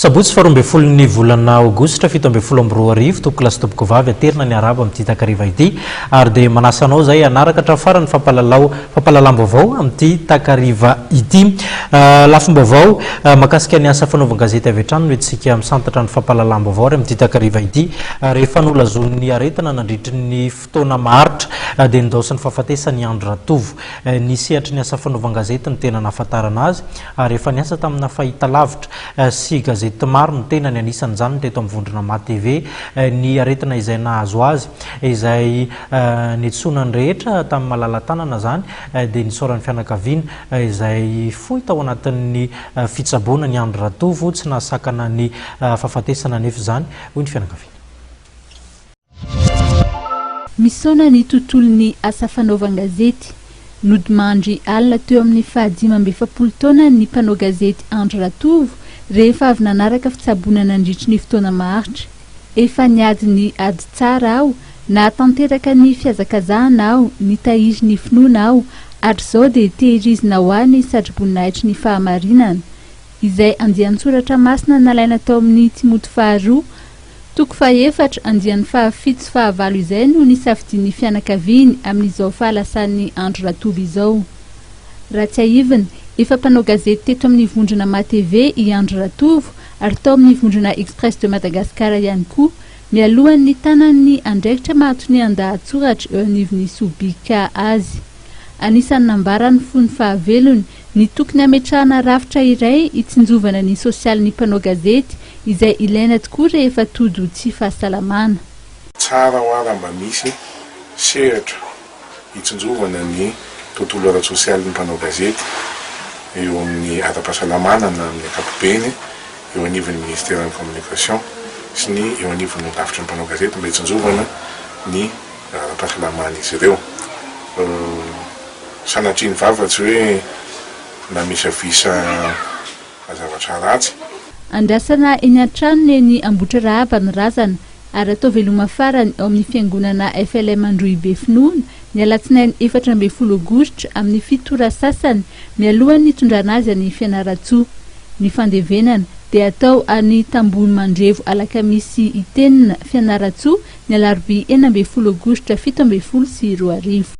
Sabotsy faharoa ambin'ny folon'ny volana aogositra 2017, tompokolahy sy tompokovavy, aterina ny araba amin'ity takariva ity ary dia manasa anao zay hanaraka hatramin'ny farany fampalalao fampahalalam-baovao amin'ity takariva ity. Lafim-baovao mahakasika ny asa fanaovan-gazety avy hatrany no entintsika misantatra ny fampahalalam-baovao ary amin'ity takariva ity. Rehefa nolazoan'ny aretina nandritry ny fotoana maharitra dia nindaosin'ny fahafatesany Andry Ratovo. Ny sehatry ny asa fanaovan-gazety no tena nahafantarana azy ary efa niasa tamina fahitalavitra sy gazety maro ny tenany, anisan'izany ny teto amin'ny vondrona MATV. Ny aretina izay nahazo azy izay niantsoana ny rehetra tamin'ny malala-tanana izany dia nisaoran'ny fianakaviana izay fohy tao anatin'ny fitsaboana ny Andry Ratovo. Tsy nahasakana ny fahafatesana anefa izany, hoy ny fianakaviana. Misaona ny tontolon'ny asa fanaovan-gazety. Nodimandry alina teo amin'ny faha-45 taona ny mpanao gazety Andry Ratovo rehefa avy nanaraka fitsaboana nandritry ny fotoana maharitra. Efa niady ny ady tsara aho, nahatanteraka ny fihazakazahana aho, nitahiry ny finoana aho, hatrizao dia tehirizina ho ahy ny satroboninahitry ny fahamarinana. Izay andian-tsoratra masina nalaina tao amin'ny Timoty faharoa, toko fahefatra, andiany fahafito sy fahavalo izay no nisafidian'ny fianakaviany amin'izao fahalasan'ny Andry Ratovo izao. Raha tsiahivina, efa mpanao gazety teto amin'ny vondrona MATV i Andry Ratovo ary tao amin'ny vondrona Express de Madagascar ihany koa, mialohan'ny nitanany ny andraikitra maha-tonian-dahatsoratra eo anivon'ny Sobika azy. Anisan'ny nambarany fony fahavelony ny tokony hametrahana rafitra iray hitsinjovana ny sosialin'ny mpanao gazety izay ilaina tokoa rehefa tojo tsy fahasalamana. Tsara ho ahy raha mba misy sehatra hitsinjovana ny tontolo ara-tsosialin'ny mpanao gazety eo amin'ny ara-pahasalamana na amin'ny ankapobeny eo anivon'ny ministeran'ny communication sy ny eo anivon'ny holafitry ny mpanao gazety mba hitsinjovana ny ara-pahasalaman'izy ireo. Sanatria ny vava tsy hoe namisavisa zavatra ratsy. Andrasana eny an-tranony eny Ambohitrarahaba ny razana ary atao veloma farany ao amin'ny fiangonana FLM Androhibe Finoana ny alatsinainy 14 aogositra amin'ny 7 ora sasany mialohan'ny hitondrana azy any Fianarantsoa. Ny fandevenana dia atao any Tambohimandrevo Alakamisy Itenina Fianarantsoa ny alarobia 16 aogositra 2017.